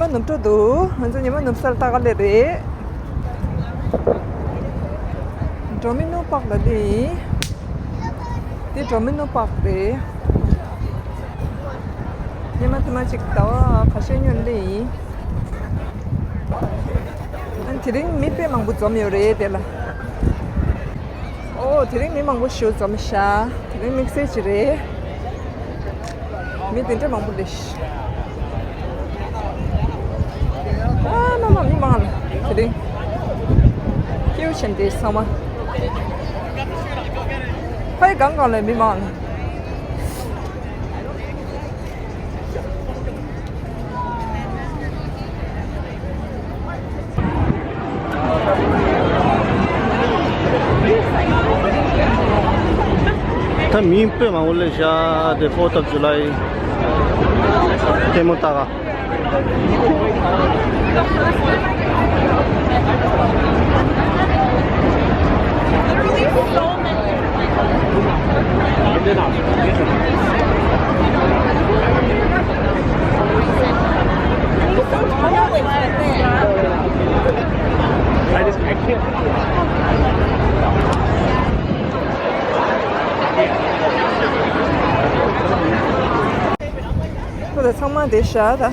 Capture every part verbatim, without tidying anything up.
ཉི་མ་ནུབ་འགྲོ་འདུག་ང་ཚོ་ཉི་མ་ནུབ་སར་ལྟ་ག་སླེབས་རེད། ཌོ་མི་ནོ་པག་ལ་ལི། འདི་ཌོ་མི་ནོ་པག་རེད། ཉི་མ་ཐ་མ་ཅིག་ཟླ་བ་ཁ་ཤས་སྔོན་ལི། ཨ་དེ་རིང་མི་དཔེ་མང་པོ་འཛོམས་ཡོད་རེད་དེ་ལ། ཨོ་དེ་རིང་མི་མང་པོ་ཞིག་འཛོམས་ཤག་དེ་རིང་དམིགས་བསལ་ཅིག་རེད། མི་དེ་འདྲ་མང་པོ་ལས། ཨ་མ་མ་མི་མང་ལ་དེ་རིང་། ཀེའུ་ཆེན་དེ་ཚང་མ། ཕའི་གང་གང་ལས་མི་མང་ལ། ད་མི་དཔེ་མང་པོ་སླེབས་ཤག་དེ་Fourth of July ལྟད་མོ་ལྟ་ག་ཁོ་ཚང་མ་བསྡད་ཤག་ད།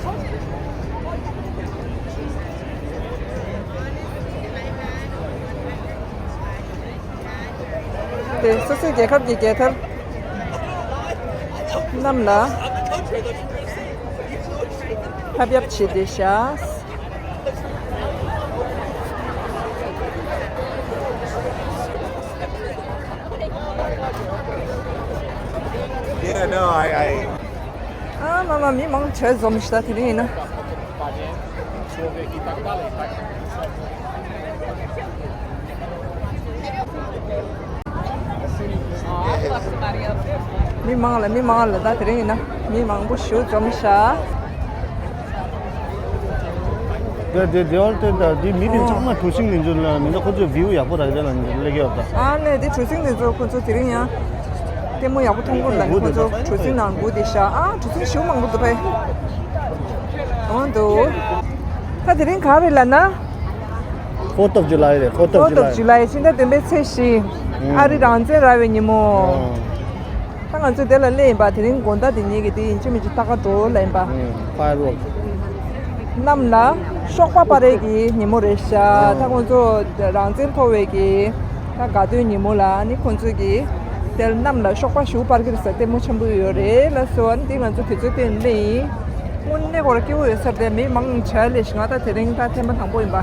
དེ་སོ་སོའི་རྒྱལ་ཁབ་ཀྱི་རྒྱལ་དར་གནམ་ལ་ཕབ་ཡབ་བྱས་བསྡད་ཤག Yeah, no, I, I ཨ་མ་མ་མི་མང་ཆེ་འཛོམས་ཤག་དེ་རིང་ཡིན་ན། མི་མང་ལ་མི་མང་ལ་ད་དེ་རིང་ཡིན་ན་མི་མང་པོ་ཞིག་འཛོམས་ཤག་དེ་དེ་དེ་བར་དེ་ད་དེ་མི་དེ་ཚང་མ་གྲུ་གཟིངས་ནས་འཛུལ་ལ་མི་འདུག་ཁོ་ཚོའི་བིའུ་ཡག་པོ་རག་རེད་ལ་སླེབས་ཀྱི་ཡོད་ད། ཨ་ནས་དེ་གྲུ་གཟིངས་ནས་འཛུལ་ཁོ་ཚོ་དེ་རིང་ཡང་ལྟད་མོ་ཡག་པོ་མཐོང་གི་རེད་ལ་ནི་ཁོ་ཚོ་གྲུ་གཟིངས་ནང་སྒུག་བསྡད་ཤག་ཨ་གྲུ་གཟིངས་ཞེ་པོ་མང་པོ་འདུག་ཕ་གི། འོང་འདུག་ད་དེ་རིང་ག་རེ་ལབ་ན། Fourth of July རེད། Fourth of Fourth of July. July ཕྱི་ཟླ་བདུན་པའི་ཚེས་བཞི། ཨ་རི་རང་བཙན་ར་བའི་ཉིན་མོ། ཨ། ད་ང་ཚོ་དེ་ལ་སླེབས་ཡིན་པ་དེ་རིང་དགོང་དག་དེ་ཉིད་ཀྱི་དེ་ཡིན་གཅིག་མིན་གཅིག་ལྟ་ག་འགྲོ་ལ་ཡིན་པ། Fireworks. གནམ་ལ་གཤོག་པ་སྤར་ཡས་ཀྱི་ཉིན་མོ་རེད་ཤག་ད་ཁོང་ཚོ་རང་བཙན་ཐོབ་པའི་གི་ད་དགའ་སྟོན་ཉིན་མོ་ལ་ནི་ཁོང་ཚོ་གི་དེར་གནམ་ལ་གཤོག་པ་ཞིག་སྤར་གི་རེད་ས་ལྟད་མོ་ཆེན་པོ་ཡོད་རེད་ལ་སོ་ཨ་ནི་དེ་ང་ཚོ་དུས་ཚོད་བཏོན་སླེབས་ཡིན། དངོས་གནས་ཁོ་ར་སྐྱིད་པོ་ཡོད་ས་རེད་དེ་མི་མང་ཆེ་ལས་ཤིག་ང་ད་དེ་རིང་ད་ཐེངས་མ་དང་པོ་ཡིན་པ། ཨ་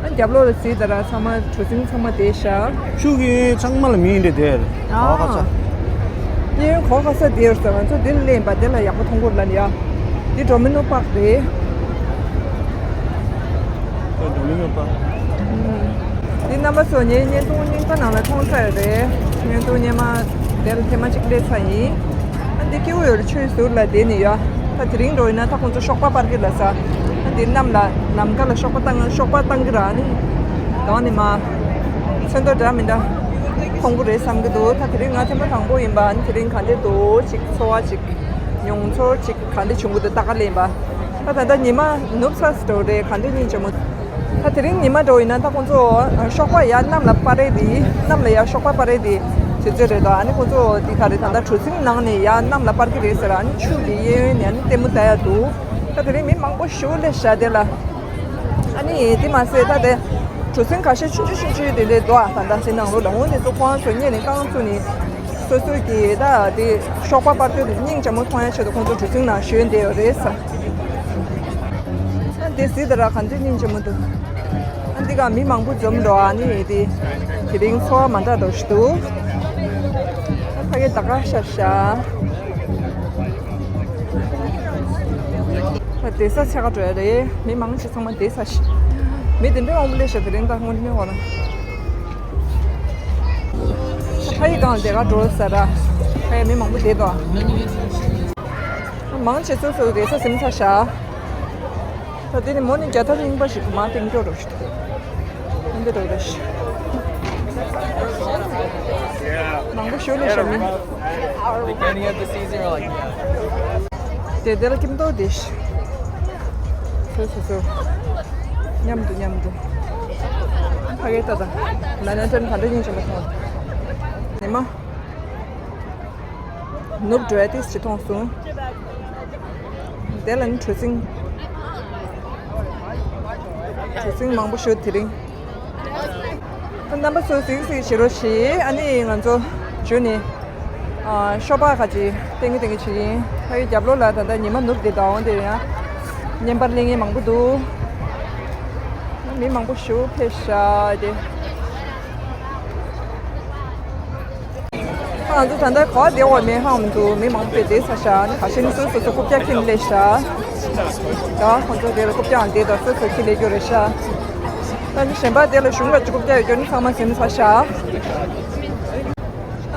རྒྱབ་ལོགས་ལ་གཟིགས་དང་ར་ཚང་མ་གྲུ་གཟིངས་ཚང་མ་བསྡད་ཤག་ཆུ་གི་ཚང་མ་ལ་མི་ཡིན་འདྲ་དེར། ཨ། གོ་ག་ས། གཡས་གཡོན་གོ་ག་ས་བསྡད་ཡོད་ས་ང་ཚོ་འདིར་སླེབས་པ་དེ་ལ་ཡག་པོ་མཐོང་གི་རེད་ལ་ཡ། འདི་ཌོ་མི་ནོ་པག་རེད། ཨ་ཌོ་མི་ནོ་པག་འདི་རྣམ་པ་ཚོ་ངའི་བརྙན་ཐུང་རྙིང་པ་ནང་ལ་མཐོང་ཚར་ཡོད་རེད། བརྙན་ཐུང་སྔོན་མ་དེར་ཐེངས་མ་གཅིག་སླེབས་ཚར་ཡིན། ཨ་འདི་སྐྱིད་པོ་ཡོད་རེད་ཆུའི་ཟུར་ལ་བསྡད་ནས་ཡ། ད་དེ་རིང་འགྲོ་ཡིན་ན་ད་ཁོང་ཚོ་གཤོག་པ་སྤར་གི་ལ་ས། ཨ་འདི་གནམ་ལ་ནམ་མཁའ་ལ་གཤོག་པ་བཏང་གཤོག་པ་བཏང་གི་ར་ནི། གང་ནི་མ། ཚོན་མདོག་འདྲ་མི་འདྲ། མཐོང་གི་རེད་བསམ་གི་འདུག་ད་དེ་རིང་ང་ཐེངས་མ་དང་པོ་ཡིན་པ་ཨ་ནི་དེ་རིང་ག་འདྲས་འདུག་ཅིག་ཚོར་བ་ཅིག་མྱོང་ཚོར་ཅིག་ག་འདྲས་བྱུང་གི་འདུག་ལྟ་ག་ལེན་པ། ད་ད་ལྟ་ཉི་མ་ནུབ་ས་སི་འགྲོ་རེད་ག་འདྲས་སྙིང་རྗེ་མོ། ད་དེ་རིང་ཉི་མ་འགྲོ་ཡིན་ན་ད་ཁོང་ཚོ་གཤོག་པ་ཡར་གནམ་ལ་སྤར་རེད་དེ་གནམ་ལ་ཡར་གཤོག་པ་སྤར་རེད་དེ་དུས་ཚོད་རེད་དོ། ཨ་ནི་ཁོང་ཚོ་དེ་ག་རེད་ད་ལྟ་གྲུ་གཟིངས་ནང་ནས་ཡར་གནམ་ལ་སྤར་གི་རེད་ཟེར། ཨ་ནི་ཆུ་གི་གཡས་གཡོན་ནས་ཨ་ནི་ལྟད་མོ་ལྟ་ཡ་འདུག་ད་དེ་རིང་མི་མང་པོ་ཞིག་སླེབས་ཤག་དེ་ལ། ཨ་ནི་དེ་མ་ཟད་ད་དེ་གྲུ་གཟིངས་ཁ་ཤས་ཆུང་ཆུང་ཆུང་ཆུང་དེ་འདྲས་འདུག་ཨ་ད་ད་དེ་ནང་ལོགས་ལ་འོང་དེ་ཚོ་ཁོང་ཚོ་གཉེར་ནས་རྐང་བཙུགས་ནས། སོ་སོའི་གི་ད་དེ་གཤོག་པ་སྤར་དུས་སྙིང་རྗེ་མོ་མཐོང་ཡ་ཆེད་དུ་ཁོང་ཚོ་གྲུ་གཟིངས་ནང་ཞོན་བསྡད་ཡོད་རེད་ས། ཨ་དེ་གཟིགས་དང་ར་ག་འདྲ་སྙིང་རྗེ་མོ་འདུག་ཨ་འདི་ག་མི་མང་པོ་འཛོམས་འགྲོ་ཨ་ནི་དེ་དེ་རིང་ཚོར་བ་མ་འདྲ་འགྲོ་ཞིག་འདུག་ཨ་ཕ་གི་ད་ག་ཤར་ཤག་ཨ་བསྡད་ས་ཆགས་ཀ་འགྲོ་ཡ་རེད། མི་མང་ཆེ་ཚང་མ་བསྡད་ས་ཞིག་མི་དེ་འདྲ་མང་པོ་སླེབས་ཤག་དེ་རིང་ད་དངོས་གནས་འོ་ན། ཕ་ཡི་སྒང་ལ་དེ་ག་འགྲོ་ས་ར། ཕ་ཡི་མི་མང་པོ་བསྡད་དོ། མང་ཆེ་སོ་སོ་རེ་ས་ཟིན་ཚར་ཤག་ད་དེ་ནི་མོ་ནི་རྒྱ་ཐར་རྙིང་པ་ཞིག་མ་ཏིང་ཀྱོ་རོ་ཞིག་འདི་རོ་རེ་ཞིག་མང་པོ་ཞོ་ལེ་ཤ་མི། Beginning of the season, you're like, yeah. དེ་དེ་ལ་ཀིམ་ཏོ་དེ་ཞིག་སོ་སོ་སོ། མཉམ་དུ་མཉམ་དུ། ཕ་གི་ལྟ་དང་། ལ་ནན་ཏན་ག་འདྲ་ཡིན་ཅེས་མ་མཐོང་། ཉི་མ། ནུབ་འགྲོ་ཡ་ཏིས་ཅི་མཐོང་སོང་། དེ་ལ་ནི་གྲུ་གཟིངས། གྲུ་གཟིངས་མང་པོ་ཞིག་དེ་རིང་། རྣམ་པ་ཚོ་གཟིགས་གཟིགས་བྱེད་རོགས་བྱེད། ཨ་ནི་ང་ཚོ་འཇུ་ནི། ཨ། ཤོག་སྦག་ཁ་ཅིག་སྟེང་གི་སྟེང་གི་བྱེད་ཀྱིན། ཕ་གི་རྒྱབ་ལོགས་ལ་ད་ལྟ་ཉི་མ་ནུབ་དེ་དང་འོང་དེ་ཡང་། བརྙན་པར་ལེན་མཁན་མང་པོ་འདུག་མི་མང་པོ་ཞིག་ཕེབས་ཤག་དེ། ང་ཚོ་ད་ལྟ་ག་བ་བསྡད་ཡོད་མེད་ཧ་གོ་མི་འདུག་མི་མང་པོ་བསྡད་ཚར་ཤག་ཁ་ཤས་ནི་སོ་སོ་སོ་རྐུབ་བཀྱག་འཁྱེར་སླེབས་ཤག་ད་ཁོང་ཚོ་དེ་ལ་རྐུབ་བཀྱག་འདི་དང་སོ་སོ་འཁྱེར་སླེབས་རྒྱུ་རེད་ཤག་ད་ནི་གཞན་པ་དེ་ལ་གཞུང་ལ་རྐུབ་བཀྱག་ཡོད་རྒྱུ་ནི་ཚང་མ་ཟིན་ཚར་ཤག་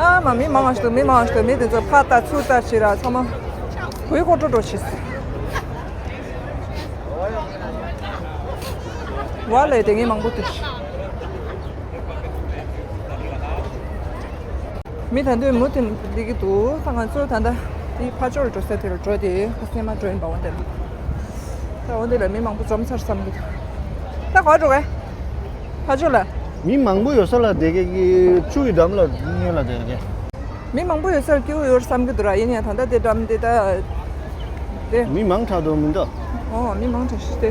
ཨ་མ། མི་མང་ང་ཞིག་འདུག་མི་མང་ང་ཞིག་འདུག་མི་དེ་ཚོ་ཕར་ལྟ་ཚུར་ལྟ་བྱེད་ར། ཚང་མ་གུས་ཁོ་ཁྲོ་ཁྲོ་བྱེད། བ་ལས་དེ་ངས་མང་པོ་འདུག་མི་ད་དུང་མུ་མཐུད་སླེབས་ཀྱི་འདུག་ད་ང་ཚོ་ད་ལྟ་དེ་ཕར་ཕྱོགས་ལ་འགྲོ་ས་དེ་ལ་འགྲོ་དེ་ཁ་སེ་མ་འགྲོ་ཡིན་པ། འོ་དེ་ལ། ད་འོ་དེ་ལ་མི་མང་པོ་འཛོམས་ཚར་བསམ་གྱི་འདུག་ད་ག་འགྲོ་གས། ཕར་ཕྱོགས་ལ། མི་མང་པོ་ཡོད་ས་ལ་བསྡད་མཁན་གྱི་ཆུ་ཡི་འགྲམ་ལ་སྔོན་ལ་བསྡད་མཁན། མི་མང་པོ་ཡོད་སར་སྐྱིད་པོ་ཡོད་བསམ་གྱི་འདུག་ར། ཡིན་ཡང་ད་ལྟ་དེ་འགྲམ་དེ་ད་དེ། མི་མང་དྲགས་འདུག་མི་འདུག་ཨོ། མི་མང་དྲགས་ཤི་སྟེ།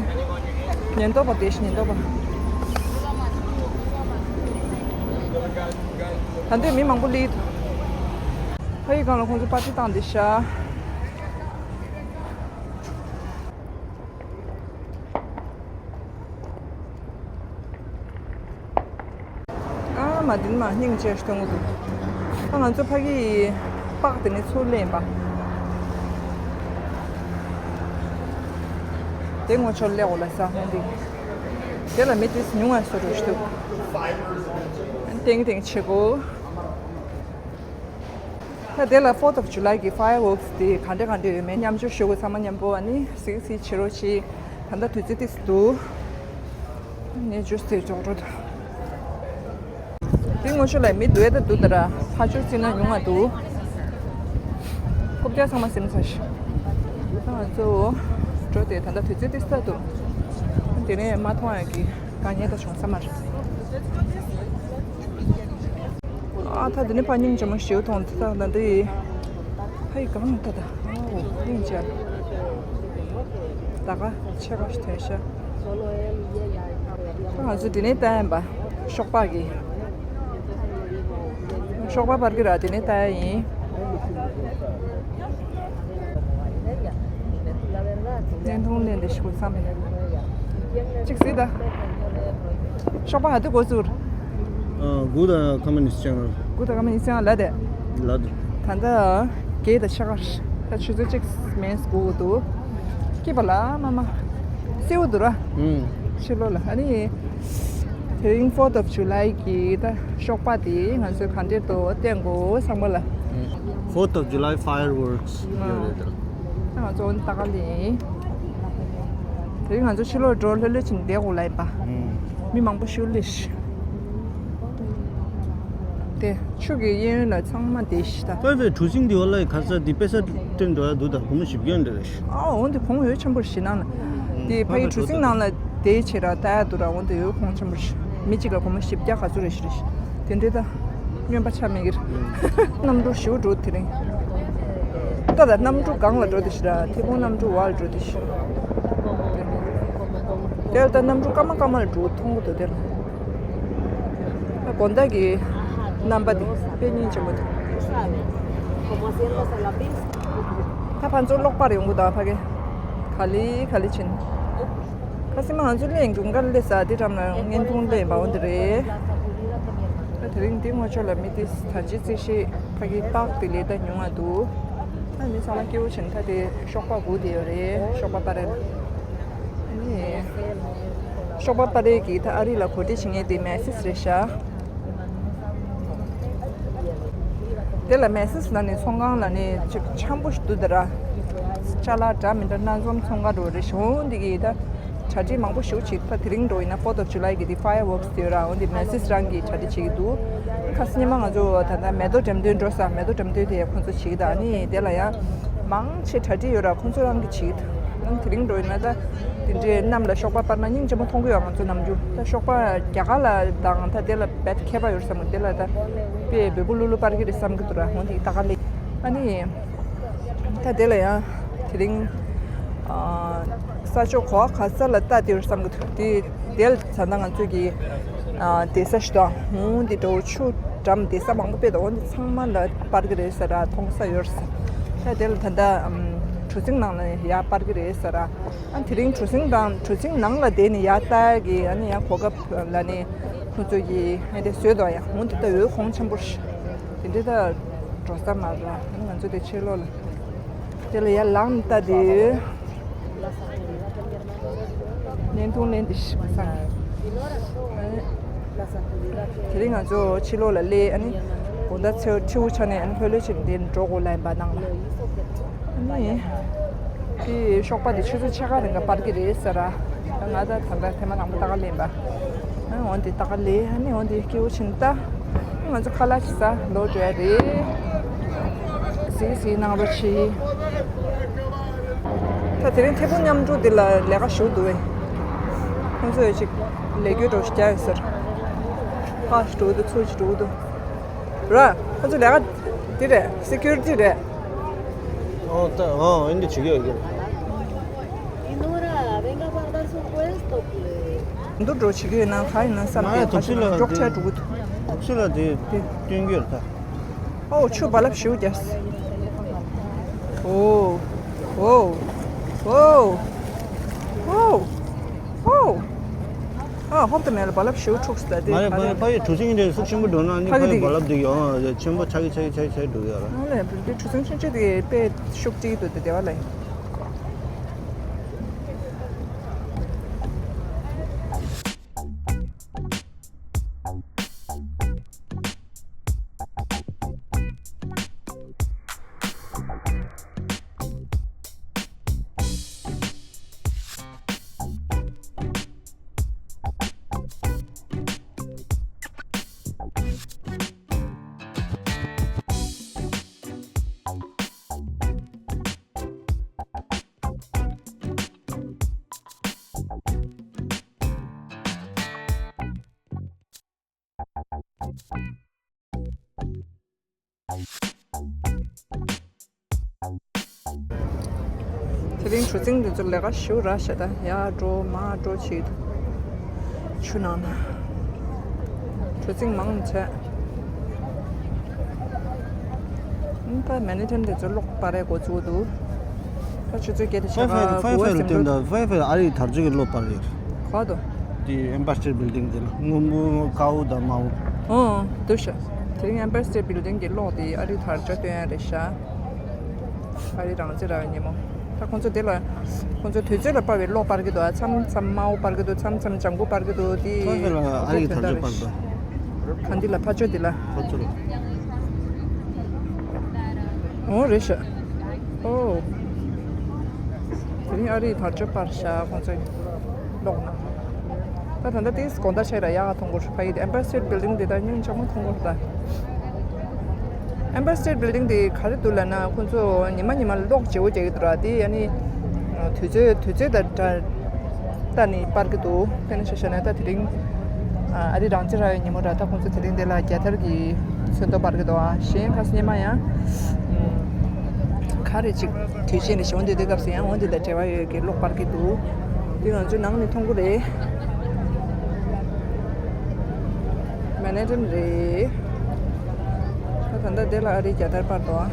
ཉེན་རྟོག་པ་དེ་ཤི་ཉེན་རྟོག་པ། ད་འདོད་མི་མང་པོ་སླེབས་འདུག་ཕ་ཡི་སྒང་ལ་ཁོང་ཚོ་པར་ཊི་བཏང་བསྡད་ཤག་ཨ་མ། འདི་ནི་མ་སྙིང་རྗེ་ཞིག་མཐོང་གི་འདུག་ད་ང་ཚོ་ཕ་གི་པགས་དེ་ནི་ཚུར་ལེན་པ། དེ་ངོ་ཆོར་ལེ་འོ་ལ་ས་ཧོང་འདི། དེ་ལ་མི་དེ་ཉུང་ང་སོ་རུ་ཞིག་འདུག་ཏེང་ཏེང་བྱེད་གོ་ད་དེ་ལ་Fourth of July གི་fireworks དེ་ག་འདྲ་ག་འདྲ་ཡོད་མེད་མཉམ་སྤྱོད་ཞུ་དགོས། ཚང་མ་མཉམ་པོ་ཨ་ནི་གཟིགས་གཟིགས་བྱེད་རོགས་བྱེད། ད་ལྟ་དུས་ཚོད་ཏིག་ཙམ་འདུག་ངས་ཇུས་དེ་འཇོག་འགྲོ་འདུག་དེ་ངོ་ཤོ་ལ་མི་འདུག་ད་འདུག་ད་ར། ཕར་ཕྱོགས་ཚིག་ན་ཉུང་ང་འདུག་རྐུབ་བཀྱག་ཚང་མ་ཟིན་ཚར་ཤག་ད་ང་ཚོ་འགྲོ་དེ་ད་ལྟ་དུས་ཚོད་ཏིག་ཙམ་འདུག་དེ་ནས་མ་མཐོང་ཡག་གི་དཀའ་ངལ་ད་བྱུང་ས་མ་རེད། ཨ། ད་དེ་ནས་ཕར་སྙིང་རྗེ་མོ་ཞིག་མཐོང་། ད་ད་འདི་ཕ་ཡི་གང་ད་ད། ཨོ། སྙིང་རྗེ། ད་ག་ཆེ་བ་ཞིག་ཐོན་ཤག་ད་ང་ཚོ་འདི་ནས་ལྟ་ཡིན་པ། ཤོག་སྦག་གི། ཤོག་སྦག་བར་གྱི་ར་འདི་ནས་ལྟ་ཡ་ཡིན། བརྙན་ཐུང་ལེན་འདི་ཞིག་བསམ་མེད། གཅིག་གཟིགས་ད། ཤོག་པ་ཧ་དུ་གོ་ཚུར། ཨ། Good, uh, communist channel. Good communist channel ལ་དེ། ལ་དེ། ད་ལྟ་བརྒྱད་དང་ཕྱེད་ཀ། ད་ཆུ་ཚོད་གཅིག་མིན་དགུ་འདུག་སྐྱིད་པ་ལ་མ་མ། སེའུ་འདུག་ར། ཨུམ། ཕྱི་ལོགས་ལ། ཨ་ནི་དེ་རིང་Fourth of July གི་ད་ཤོག་པ་དེ་ང་ཚོས་ག་འདྲས་འདུག་བསྟན་དགོས་བསམ་པ་ལ། Fourth of July fireworks ཡོད་རེད་དེ་ལ། ང་ཚོ་ད་ག་ལེ། དེ་རིང་ང་ཚོ་ཕྱི་ལོགས་འགྲོ་ལྷོད་ལྷོད་ཕྱིན་བསྡད་དགོས་ལ་ཡིན་པ། ཨུམ། མི་མང་པོ་ཞིག་སླེབས་ཤག་དེ་ཆུ་གི་གཡས་གཡོན་ལ་ཚང་མ་བསྡད་ཤག་ད། པའི་པའི་གྲུ་གཟིངས་འདི་བ་ལ་ག་ས་འདི་དཔེ་ས་སྟོན་འགྲོ་ཡ་འདུག་ད་སྒོར་མོ་བཞི་བརྒྱ་འདྲ་རེད་ཤག་ཨ། འོ་འདི་གོང་འོས་ཆེན་པོ་རེད་ཤག་ནང་ལ། ཨུམ། དེ་ཕ་ཡི་གྲུ་གཟིངས་ནང་ལ་བསྡད་བྱས་ར་ལྟ་ཡ་འདུག་ར། འོ་འདི་འོས་གོང་ཆེན་པོ་རེད་ཤག་མི་གཅིག་ལ་སྒོར་མོ་བཞི་བརྒྱ་ག་ཚོད་རེད་ཤག་རེད་ཤག་དེ་འདྲའི་ད་སྨྱོན་པ་ཆགས་མེད་ཀྱི་རེད། གནམ་གྲུ་ཞེ་པོ་འགྲོ་དེ་རིང་། ད་ད་གནམ་གྲུ་སྒང་ལ་འགྲོ་དེ་ཤི་ར། ཐེ་གོང་གནམ་གྲུ་བར་འགྲོ་དེ་ཤི། དེར་ད་གནམ་གྲུ་སྐར་མ་སྐར་མ་ལ་འགྲོ་མཐོང་གི་འདུག་དེར། ད་དགོང་དག་གི་རྣམ་པ་དེ་དཔེ་སྙིང་རྗེ་མོ་འདུག་ད་ཕན་ཚུན་གློག་པར་ཡོང་གི་འདུག་ཕ་གི་ག་ལེ་ག་ལེ་ཕྱིན། ཁ་སེ་མ་ང་ཚོ་ལེན་དགུན་ཁར་སླེབས་ས་དེ་འགྲམ་ལ་བརྙན་ཐུང་ལེན་པ་འོ་འདི་རེད། ད་དེ་རིང་འདི་ངོ་ཕྱོགས་ལ་མི་དེ་ད་ཅི་རྩིས་ཤིག་ཕ་གི་པགས་དེ་ལས་ད་ཉུང་ང་འདུག་ད་མི་ཚང་མ་སྐྱིད་པོ་བྱས་ནས་ད་དེ་ཤོག་པ་སྒུག་བསྡད་ཡོད་རེད། ཤོག་པ་སྤར་རེད། ཨ་ནི་ཤོག་པ་སྤར་རེད་ཀྱི་ད་ཨ་རི་ལ་གོ་སྒྲིག་བྱེད་མཁན་དེ་མེ་སིས་རེད་ཤག་དེ་ལ་མེ་སིས་ལ་ནི་ཚོང་ཁང་ལ་ནི་ཅིག་འཆམ་པོ་ཞིག་འདུག་ད་ར། ཅ་ལག་འདྲ་མི་འདྲ་སྣ་འཛོམས་ཚོང་ཁང་འགྲོ་རེད་ཤག་འོ་འདི་གི་ད་གྲ་སྒྲིག་མང་པོ་ཞིག་བྱེད། ད་དེ་རིང་འགྲོ་ཡིན་ན་Fourth of July གི་དེ་fireworks དེ་ཡོད་ར། འོ་འདི་མེ་སིས་རང་གི་གྲ་སྒྲིག་བྱེད་ཀྱི་འདུག་ཁ་སང་ཉི་མ་ང་ཚོ་ད་ལྟ་མེ་ཏོག་འགྲེམས་སྟོན་འགྲོ་ས། མེ་ཏོག་འགྲེམས་སྟོན་དེ་ཁོང་ཚོ་བྱེད་ཀྱི་འདུག་ཨ་ནི་དེ་ལ་ཡང་མང་ཆེ་གྲ་སྒྲིག་ཡོད་ར། ཁོང་ཚོ་རང་གི་བྱེད་ཀྱི་འདུག་དེ་རིང་འགྲོ་ཡིན་ན་ད་དེ་འདྲའི་གནམ་ལ་གཤོག་པ་སྤར་ན་སྙིང་རྗེ་མོ་མཐོང་གི་ཡོད། ང་ཚོ་ནམ་རྒྱུན་ད་གཤོག་པ་རྒྱ་གར་ལ་དང་ད་དེ་ལ་རྦད་ཁྱད་པར་ཡོད་བསམ་གི། དེ་ལ་ད་དཔེ་འབེལ་པོ་ལུ་ལུ་སྤར་གི་རེད་བསམ་གི་འདུག་ར། འོ་འདི་ད་ག་ལེ། ཨ་ནི་ད་དེ་ལ་ཡང་དེ་རིང་ས་ཕྱོགས་ག་བ་ག་ས་ལ་ལྟ་དེ་ཡོད་བསམ་གི་འདུག། དེ་དེ་ལ་ད་ལྟ་ང་ཚོས་ཀྱི་བསྡད་ས་ཞིག་དང་འོ་འདི་འདྲ་བོ་ཆུ་འགྲམ་བསྡད་ས་མང་པོ་དཔེ་དང་འོ་འདི་ཚང་མ་ལ་སྤར་གི་རེད་ཟེར་ར། མཐོང་ས་ཡོད་རེད་ཟེར། ད་དེ་ལ་ད་ལྟ་གྲུ་གཟིངས་ནང་ལ་ཡར་སྤར་གི་རེད་ཟེར་ར། ཨ་དེ་རིང་གྲུ་གཟིངས་དང་གྲུ་གཟིངས་ནང་ལ་བསྡད་ནས་ཡར་ལྟ་གི་ཨ་ནི་ཡང་གོ་སྐབས་ལ་ནི་ཁོང་ཚོ་གིས་ཨ་དེ་བཟོས་འདུག། ཡང་འོ་འདི་ད་འོད་གོང་ཆེན་པོ་རེད། དེ་འདྲའི་ད་འགྲོ་ས་མ་རེད། ཨ་ནི་ང་ཚོ་དེ་ཕྱི་ལོགས་ལ་དེ་ལ་ཡར་ལངས་ལྟ་དེ། བརྙན་ཐུང་ལེན་དེ་ཤི་བ་སང་། དེ་རིང་ང་ཚོ་ཕྱི་ལོགས་ལ་སླེབས། ཨ་ནི་དགོང་དག་ཚེའུ་ཁྲིའུ་ཆ་ནས་ཨ་ནི་ལྷོད་ལྷོད་བྱས་ནས་འདིར་འགྲོ་དགོས་ལབ་ཡིན་པ་ནང་ལ། ཨ་ནི་དེ་གཤོག་པ་དེ་ཆུ་ཚོད་ཕྱེད་ཀ་རིང་ག་སྤར་གི་རེད་ཟེར་ར། ང་ད་ད་ལྟ་ཐེངས་མ་དང་པོ་ལྟ་ག་སླེབས་ཡིན་པ། ཨ་འོ་འདི་ལྟ་ག་སླེབས། ཨ་ནི་འོ་འདི་སྐྱིད་པོ་བྱས་ནས་ལྟ། ང་ཚོ་ཁ་ལག་ཅིག་ཟ་ལོག་འགྲོ་ཡ་རེད། གཟིགས་གཟིགས་གནང་རོགས་གྱིས། ད་དེ་རིང་ཐད་ཕུང་མཉམ་དྲུག་འདི་ལ་ལས་ཀ་ཞུ་འདུག་བས། ཁོང་ཚོས་ཅིག་ལས་འགུལ་འགྲོ་ཞིག་རྒྱག་ཡོད་ཟེར། ཕར་ཞིག་འགྲོ་གི་འདུག། ཚུར་ཞིག་འགྲོ་གི་འདུག། ར། ཁོང་ཚོ་ལས་ཀ་འདི་རེད། སི་ཀུ་རི་ཊི་རེད། ཨོ་ད་ཨོ་ཨིན་འདི་བྱེད་ཀྱི་ཡོད་ཀྱི། Y no, ahora, venga a guardar su puesto, pues. འདུག་འགྲོ་བྱེད་ཀྱི་ཡོད་ན་ག་ཡིན་ན་བསམ་མ་ཡ་སྟེ་དུག་སེལ་ཁ་ལ་ཤུགས་དེ་དཀྲོག་ཆ་འགྲོ་གི་འདུག། དུག་སེལ་ལ་དེ་དེ་སྟོན་གྱི་ཡོད་ད། ཨོ་ཆུ་རྦ་རླབས་ཞེ་པོ་རྒྱག། ཨོ་ཨོ་ཨོ་ཨོ་ཨོ། ཨ་ཧོབ་ཏེ་མེད་ལ་རྦ་རླབས་ཞེ་པོ་འཁྲུགས་སོང་ད་དེ། མ་རེད་ག་ཕ་ཡི་གྲུ་གཟིངས་དེ་ཤུགས་ཆེན་པོ་འགྲོ་ན་ནི་ཕ་ཕ་ཡི་རྦ་རླབས་དེ་ཡོང་ཆེན་པོ་ཆགས་ཀྱི་ཆགས་ཀྱི་ཆགས་ཀྱི་ཆགས་ཀྱི་འགྲོ་གི་ཡོད་ར། ཨ་ལས་དེ་གྲུ་གཟིངས་ཆུང་ཆུང་དེ་དཔེ་ཤུགས་ཀྱིས་འདུག་དེ་དེ་བ་ལ་ཡིན། དེ་རིང་གྲུ་གཟིངས་འདི་ཚོ་ལས་ཀ་ཞེ་པོ་རག་ཤག་ད་ཡར་འགྲོ་མར་འགྲོ་བྱེད་ཀྱི་འདུག། ཆུ་ནང་ན། གྲུ་གཟིངས་མང་ཆེ། ད་མན་ཧ་ཊན་དེ་ཚོ་གློག་སྤར་ཡས་འགོ་བཙུགས་འདུག། ད་ཆུ་ཚོད་བརྒྱད་དང་ཕྱེད་ཀ་ཕའི་ཕའི་དགུ་པ་ཕའི་ལ་སེམས་བསྟན་འགྲོ། ད་ཕའི་ཕའི་ལ་ཨ་རིའི་དར་ལྕོག་གི་གློག་སྤར་ཡོད། ག་དོ། དེ་ཨེམ་པ་ཡར་སི་ཊེཊ་བིལ་ཌིང་དེ་ལ་སྔོན་པོ་དཀར་པོ་དང་དམར་པོ། ཨོ་འདུག་ཤག། དེ་རིང་ཨེམ་པ་ཡར་སི་ཊེཊ་བིལ་ཌིང་གི་གློག་དེ་ཨ་རིའི་དར་ལྕོག་སྟོན་ཡ་རེད་ཤག། ཨ་རིའི་རང་བཙན་རག་ཡ་ཉིན་མོ། ད་ཁོང་ཚོ་དེ་ལ་ཁོང་ཚོ་དུས་ཚོད་ལ་དཔག་པའི་གློག་སྤར་གི་འདུག། ཨ་མཚམས་མཚམས་དམར་པོ་སྤར་གི་འདུག། མཚམས་མཚམས་ལྗང་གུ་སྤར་གི་འདུག། དེ་ཕའི་ཕའི་ལ་ཨ་རིའི་དར་ལྕོག་སྤར་འདུག། ག་འདི་ལ་ཕ་ཆོས་འདི་ལ། ཕ་ཆོས་ལ། ཨོ་རེད་ཤག། ཨོ། དེ་རིང་ཨ་རིའི་དར་ལྕོག་སྤར་ཤག་ཁོང་ཚོས་གློག་ནང་། ད་ད་ལྟ་དེ་དགོང་དག་ཆེ་ར་ཡག་མཐོང་གི་རེད། ཕ་ཡི་དེ་ཨེམ་པ་ཡར་སི་ཊེཊ་བིལ་ཌིང་དེ་ད་སྙིང་རྗེ་མོ་མཐོང་གི་རེད་ད། ཨེམ་པ་ཡར་སི་ཊེཊ་བིལ་ཌིང་དེ་ག་རེ་འདུག་ལབ་ན་ཁོང་ཚོ་ཉི་མ་ཉི་མ་གློག་བརྗེ་པོ་རྒྱག་གི་འདུག་ར། དེ་ཨ་ནི་དུས་ཚོད་དུས་ཚོད་དང་འདྲ་ལྟ་ནས་སྤར་གི་འདུག། དཔེར་ན་ཆ་བཞག་ན་ད་དེ་རིང་ཨ་རི་རང་བཙན་རག་ཡའི་ཉིན་མོ་ར། ད་ཁོང་ཚོ་དེ་རིང་འདི་ལ་རྒྱལ་དར་གྱི་ཚོན་མདོག་སྤར་གི་འདུག། ཨ་གཞན་ཁ་སང་སྔོན་མ་ཡང་ག་རེ་ཅིག་དུས་ཆེན་རེ་ཞིག་འོང་དུས་དེ་སྐབས་སུ་ཡང་འོང་དུས་དང་འབྲེལ་བ་ཡོད་ཀྱི་གློག་སྤར་གྱི་འདུག། དེ་ང་ཚོའི་ནང་ནས་མཐོང་གི་རེད། མན་ཧ་ཊན་རེད། ད་ད་ལྟ་དེ་ལ་ཨ་རིའི་རྒྱལ་དར་སྤར་འདུག།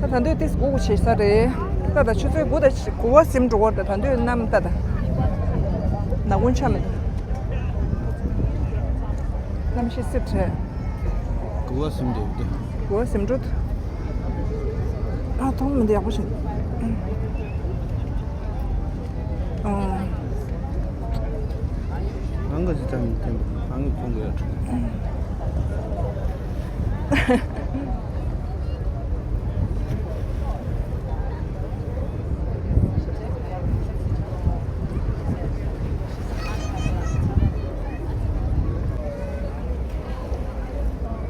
ཨ། ད་ད་དུང་ཏིས་སྒུག་བྱེད་ས་རེད། ད་ད་ཆུ་ཚོད་དགུ་དང་དགུ་པ་ཟིན་འགྲོ་བར་ད་ད་དུང་གནམ་ད་ད་ནག་ཁུང་ཆགས་མི་འདུག། གནམ་གཤིས་སིབ་བྱས། དགུ་པ་ཟིན་འགྲོ་འདུག། དགུ་པ་ཟིན་འགྲོ་འདུག། ཨ་མཐོང་མི་འདུག་ཡག་པོ་ཞིག། ཨོ། རང་གི་ཅི་ཙམ་ཐེམ་རང་གི་ཁོང་གི་ཡོད།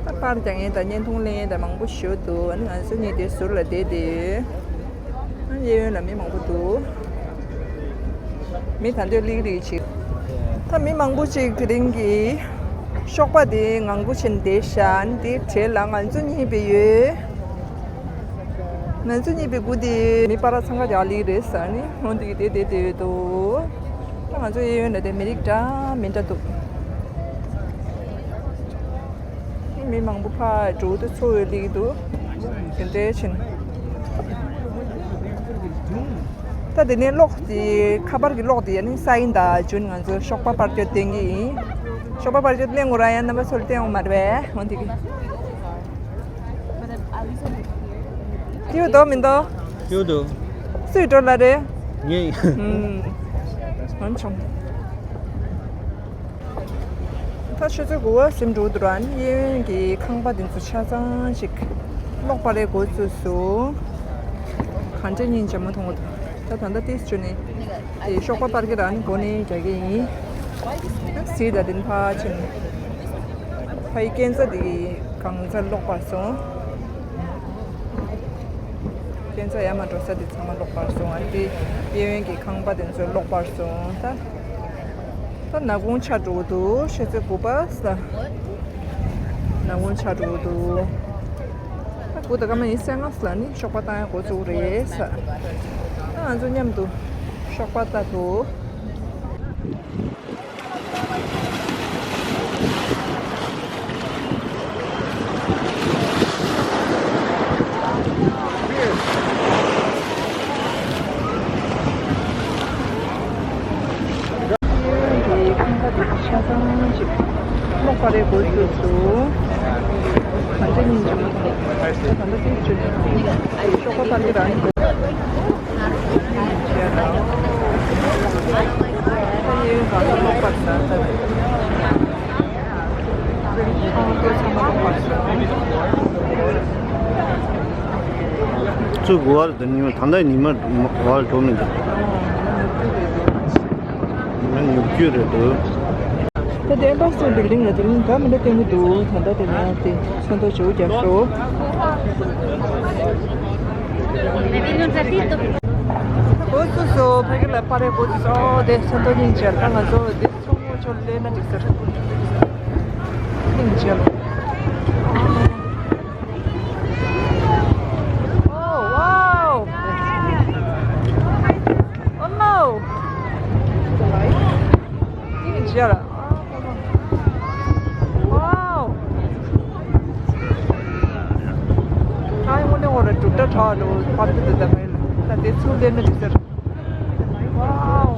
ད་ པར་རྒྱག་མཁན་དང་བརྙན་ཐུང་ལེན་མཁན་དང་མང་པོ་ཞིག་འདུག་ཨ་ནི་ང་ཚོ་གཉིས་དེ་ཟུར་ལ་བསྡད་དེ་ཡོད། ཨ་གཡས་གཡོན་ལ་མི་མང་པོ་འདུག་མི་ད་འདོད་ལིག་རིག་ཅིག་ད་མི་མང་པོ་ཅིག་དེ་རིང་གི་ཤོག་པ་དེ་ངང་པོ་ཕྱིན་བསྡད་ཤག་ཨ་ནི་དེའི་གྲས་ལ་ང་ཚོ་གཉིས་པོ་ཡོད། ང་ཚོ་གཉིས་པོའི་སྒོ་དེ་མི་པར་འཚང་ཁ་རྒྱག་ལེ་རེད་ཟེར་ནི་འོ་འདི་གི་དེ་དེ་དེ་ཡོད་དོ། ད་ང་ཚོ་གཡས་གཡོན་ལ་དེ་མི་རིགས་འདྲ་མི་འདྲ་འདུག་མི་མང་པོ་ཕར་འགྲོ་དུས་ཚོ་ཡོད་ལེ་འདུག་དེ་འདྲའི་ཕྱིན། ད་དེ་ནས་གློག་དེ་ཁ་པར་གྱི་གློག་དེ་ཡ་ནི་སའིན་དང་ཇུན་ང་ཚོ་ཤོག་པ་པར་སྐྱོར་བསྟན་གྱི་ཡིན། ཤོག་པ་པར་སྐྱོར་གླེང་དགོས་ར་ཡང་རྣམ་པ་ཚོར་བསྟན་འོང་མ་རེད་པས་འོ་འདི་གི། ཐིའུ་དོ་མི་འདོ། ཐིའུ་དོ། སུས་འགྲོ་ལ་རེད། ངས། ཨུམ། ང་ཆུང་། ད་ཆུ་ཚོད་དགུ་པ་ཟིན་འགྲོ་འདུག་ར་ཨ་ནི་གཡས་གཡོན་གྱི་ཁང་པ་འདི་ཚོ་ཆ་ཚང་ཞིག་གློག་པར་རེ་འགོ་བཙུགས་སོང་། ག་འདྲ་ཉིན་རྗེས་མ་མཐོང་གི་འདུག་ད་ད་ལྟ་ཏིས་བཅུ་ནས་དེ་ཤོག་པ་པར་གྱི་ར་ཨ་ནི་འགོ་ནས་རྒྱག་གི་ཡིན། ད་ཟིན་ད་དེ་ཕར་ཕྱིན། ཕ་ཡི་སྐས་འཛེག་དེ་གང་ཚ་གློག་པར་སོང་། སྐས་འཛེག་ཡར་མར་འགྲོ་ས་དེ་ཚང་མ་གློག་པར་སོང་། ཨ་ནི་དེ་གཡས་གཡོན་གྱི་ཁང་པ་དེ་ཚོ་གློག་པར་སོང་། ད་ད་ནག་ཁུང་ཆགས་འགྲོ་གི་འདུག་ཆུ་ཚོད་དགུ་པ་ས། ནག་ཁུང་ཆགས་འགྲོ་གི་འདུག་ད་དགུ་དང་སྐར་མ་ཡིན་གསལ་ངོ་ས་ལ་ནི་ཤོག་པ་བཏང་ཡག་འགོ་བཙུགས་རེད་ས། ད་ང་ཚོ་མཉམ་དུ་ཤོག་པ་ལྟ་ཐུབ། གློག་པར་རེ་འགོ་བཙུགས་སོང་། ག་འདྲ་ཉིན་རྗེས་མ་མཐོང་། ད་ལྟ་ཏིས་བཅུ་ནས་ཤོག་པ་པར་གྱི་ར་ཨ་ནི་འགོ་བཙུགས་སོང་། གློག་པར་ས་ད། ཚུར་གོ་བར་དུ་ཉི་མ་ད་ལྟ་ཉི་མ་བར་འགྲོ་མི་འདུག་ཉི་མ་ཉི་ཤུ་རེད་འདུག་ད་ལྟ་ཨེམ་བྷ་སི་བིལ་ཌིང་ལ་དེ་རིང་ག་མི་འདྲ་སྟོན་གྱི་འདུག་ད་ལྟ་དེ་ནས་དེ་ཚོན་མདོག་བྱེའུ་རྒྱག་སོ། འགོ་བཙུགས་སོ། ཕ་གི་ལ་པར་རེ་འགོ་བཙུགས་སོ། དེ་ཚོན་མདོག་སྙིང་རྗེ། ད་ང་ཚོ་དེ་ཚོ་ངོ་ཅོག་ལེན་ན་འགྲིག་ས་རེད། སྙིང་རྗེ། Oh, wow! Oh, no! སྙིང་རྗེ་ལ། Wow! ཨ་ཡོང་ནས་འོ་ར་གྲུབ་འདྲ་གྲགས་འགྲོ་བར་དུ་དེ་ལྟར་མེད་ལ། ད་དེ་ཚུར་ལེན་ན་འགྲིག་ས་རེད། Wow!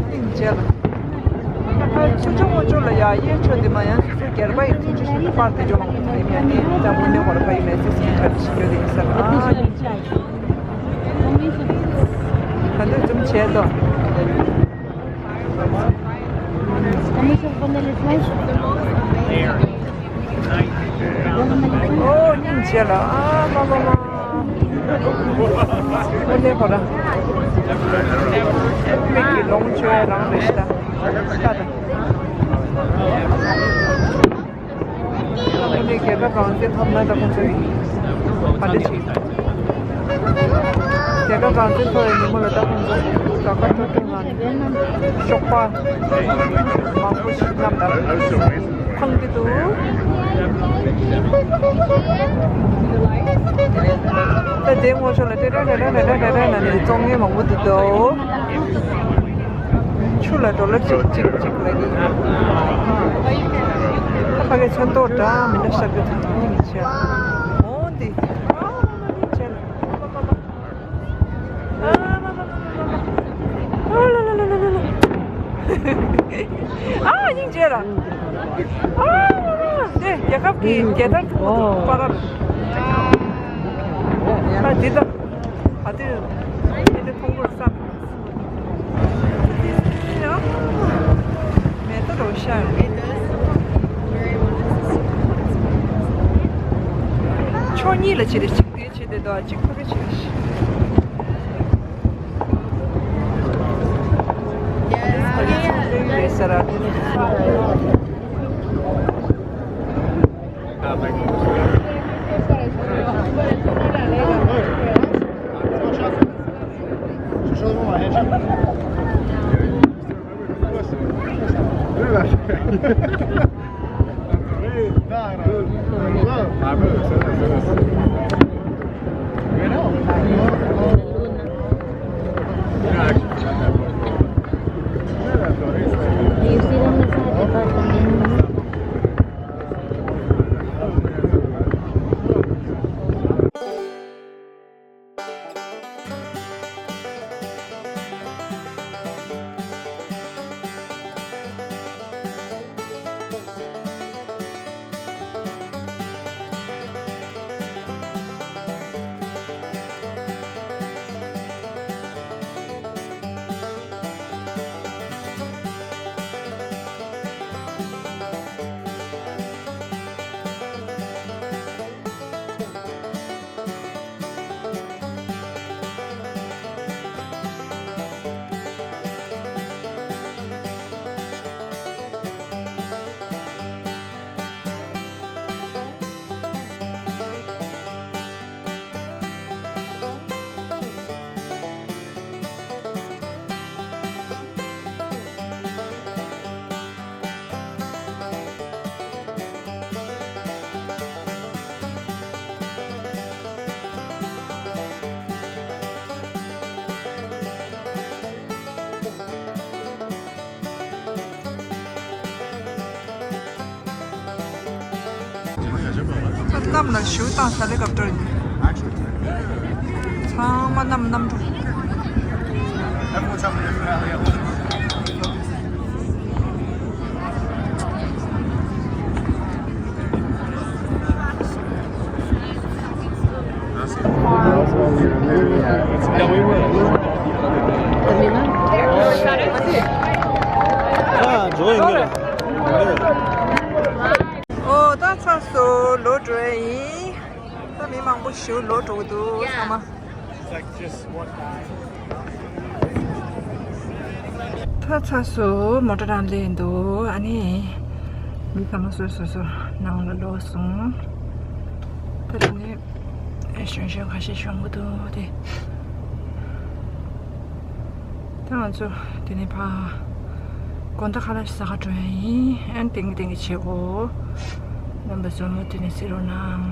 སྙིང་རྗེ་ལ། ད་ཆུ་ཆུ་སྔོན་ཆུ་ལ་ཡ་གཡས་ཕྱོགས་དེ་མ་ཡང་ཚུར་སྒེར་པ་ཡི་ཐུགས་རྗེ་ཆེ་ན་པར་དེ་ཇོ་མང་པོ་ཡིན་ཡ་ནི་ད་དངོས་གནས་ཧོར་པ་ཡི་མེ་སེ་སི་ཡི་ཁ་དེ་ཤི་རྒྱུ་དེ་ཡིན་ས་ལ། ཨ་ནི་ད་འདོད་ཙམ་བྱས་ཏོ། Vamos a ponerle flash. ཨོ་སྙིང་རྗེ་ལ། ཨ་མ་མ་མ། ཨོ་ལེ་ཁོ་ར། མིག་གི་ལོངས་སྤྱོད་རང་རེད་ཤི་ད། ཤ་ད། ཨོ་ལེ་རྒྱལ་ཁབ་རང་བཙན་ཐོབ་ན་ད་ཁོང་ཚོ་ཡིན། ག་འདྲ་བྱེད། རྒྱལ་ཁབ་རང་བཙན་ཐོབ་པའི་ཉིན་མོ་ལ་ད་ཁོང་ཚོ་དགའ་དགའ་སྤྲོ་སྤྲོ་ངང་ནས་ཤོག་པ་མང་པོ་ཞིག་བསྣམས་ལ་འཕངས་ཀྱི་འདུག་ད་དེ་ངོ་ཕྱོགས་ལ་ཏེ་རེ་རེ་ལ་ནས་བཙོང་མཁན་མང་པོ་འདུག་དོ། ཆུ་ལ་ཌོ་ལར་གཅིག་གཅིག་གཅིག་ལ་གི། ད་ཕ་གི་ཚོན་མདོག་འདྲ་མི་འདྲ་ཤར་གི་འདུག་སྙིང་རྗེ། འོ་འདི། ཨ་མ་མ་མ་མ་མ། ཨ་ལ་ལ་ལ་ལ་ལ་ལ། ཨ་སྙིང་རྗེ་ལ། ཨ་མ་མ་མ། དེ་རྒྱལ་ཁབ་ཀྱི་རྒྱལ་དར་ཐུག་པ་ར། ཨ་འདི་ད། ཨ་དེ་འདི་མཐོང་གི་བསམ། མེ་ཏོག་རོ་ཤ། ཕྱོགས་གཉིས་ལ་བྱེད་དེ་གཅིག་དེ་བྱེད་དེ་དོ་གཅིག་ཕ་གི་བྱེད་དེ་ཤི། Yes, ཕ་གི་ཚོང་དེ་ ད་གནམ་ལ་གཞུ་བཏང་ས་ཧེ་ལི་ཀོབ་ཊར་ཡིན། ཚང་མ་གནམ་གནམ་གྲུ། ཨོ། ད་ཚར་སོང་། ལོག་འགྲོ་ཡ་ཡིན། ད་མི་མང་པོ་ཞིག་ལོག་འགྲོ་གི་འདུག་ཚང་མ། ད་ཚར་སོང་། མོ་ཊ་རང་སླེབས་འདུག་ཨ་ནི། མི་ཚང་མ་སོ་སོ་སོ་ནང་ལ་ལོག་སོང་། ད་དེ་ནས་གཞོན་གཞོན་ཁ་ཤས་ཤོང་གི་འདུག་དེ། ད་ང་ཚོ་དེ་ནས་ཕར་དགོང་དག་ཁ་ལག་ཟ་ག་འགྲོ་ཡ་ཡིན། ཨན་ཏིང་ཏིང་གི་བྱེད་གོ་རྣམ་པ་ཚོ་དེ་ནས་གཟིགས་རོགས་གནང་།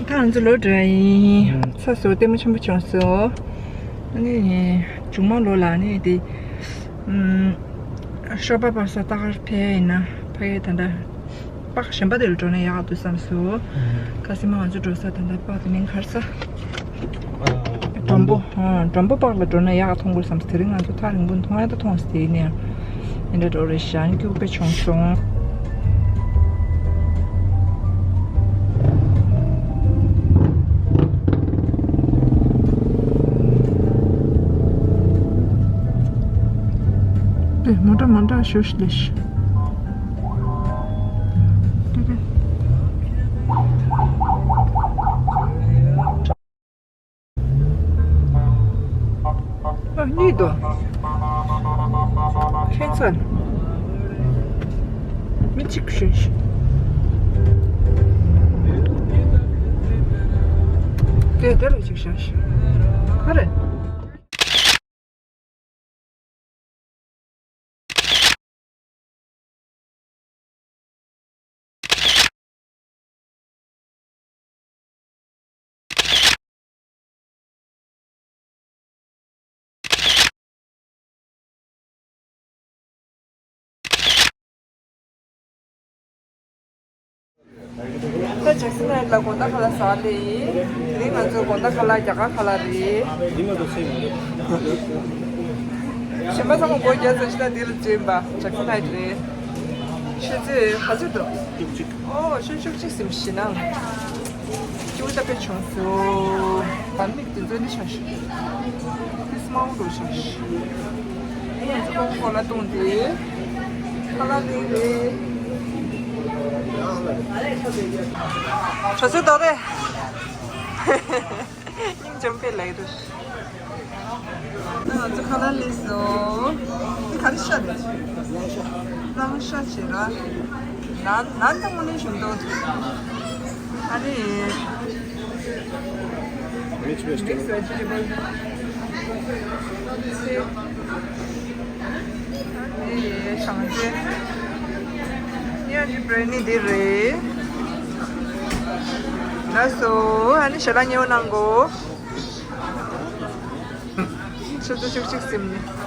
ད་ང་ཚོ་ལོག་འགྲོ་ཡ་ཡིན། ཚར་སོང་། ལྟད་མོ་ཆེན་པོ་བྱུང་སོང་། ཨ་ནི་མཇུག་མ་ལོག་ལ་ནི་དེ་ཨམ། ཤོ་པ་པ་ས་ཏ་གར་ཕེ་ཡིན་ན་ཕ་གི་ད་ལྟ་པགས་གཞན་པ་དེ་ལ་འགྲོ་ན་ཡག་འདུག་བསམ་སོང་། ཁ་སང་མ་ང་ཚོ་འགྲོ་ས་ད་ལྟ་པགས་དེ་མིང་ག་རེ་ཟེར། ཨ། མགྲོན་པོ། ཨ། མགྲོན་པོ་པགས་ལ་འགྲོ་ན་ཡག་མཐོང་གི་རེད་བསམ་སོང་། དེ་རིང་ང་ཚོ་ཐག་རིང་པོ་མཐོང་ཡ་ད་མཐོང་སོང་། དེ་ཡིན་ན་ཡང་དེ་འདྲ་འགྲོ་རེད་ཤག་ཨ་ནི་སྐྱིད་པོ་དཔེ་བྱུང་སོང་། དེ་མོ་ཊ་མ་འདྲ་ཞོ་ཞིག་ལས། དེ་དེ། ཨ། གཉིས་འདུག་ཁྱད་མཚར། མི་གཅིག་བཞོན་ཞིག་དེ་དེ་ལ་གཅིག་བཞག་ཞིག་ག་རེ། ད་ཇེག་སན་ཧའེཊ་ལ་དགོང་དག་ཁ་ལག་ཟ་ལེ་ཡིན། དེ་རིང་ང་ཚོ་དགོང་དག་ཁ་ལག་རྒྱ་གར་ཁ་ལག་རེད། གཞན་པ་ཚང་མ་སྒོ་རྒྱག་ཚར་ཤག་ད་འདི་ལ་འཛུལ་བ་ཇེག་སན་ཧའེཊ་རེད། ཤོད་ཚོད་ག་ཚོད་འདུག་ཨོ། ཤོད་ཤོད་ཅིག་སིམ་ཤི་ན། སྐྱིད་པོ་ད་དཔེ་བྱུང་སོང་། ད་མིག་དེ་ཚོ་ནི་ཆགས་ཤིག་ཏིས་མའོ་འགྲོ་ཆགས་ཤིག་ཨེ། ང་ཚོ་ཁོང་ཁོ་ལ་བཏུང་དེ། ཁ་ལག་ལེན་རེད། གྲོ་སོ་དོ་རེད། སྙིང་རྗེ་པོ་ལེགས་འདུག་ང་ཚོ་ཁ་ལག་ལེན་སོང་། འདི་ག་རེ་ཤ་རེད། གླང་ཤ་བྱེད་ར། ནན་ནན་དང་དངོས་གནས་ཞིམ་འདུག་ཨ་ནི། Mixed vegetable. Mixed vegetable. གང་ཚེ། ཉ་ཅི་བྲེ་ནི་འདི་རེད། ལགས་སོ། ཨ་ནི་ཞལ་ལག་ཉོ་གནང་གོ། ཆུ་ཚོད་བཅུ་གཅིག་ཟིན་ནས།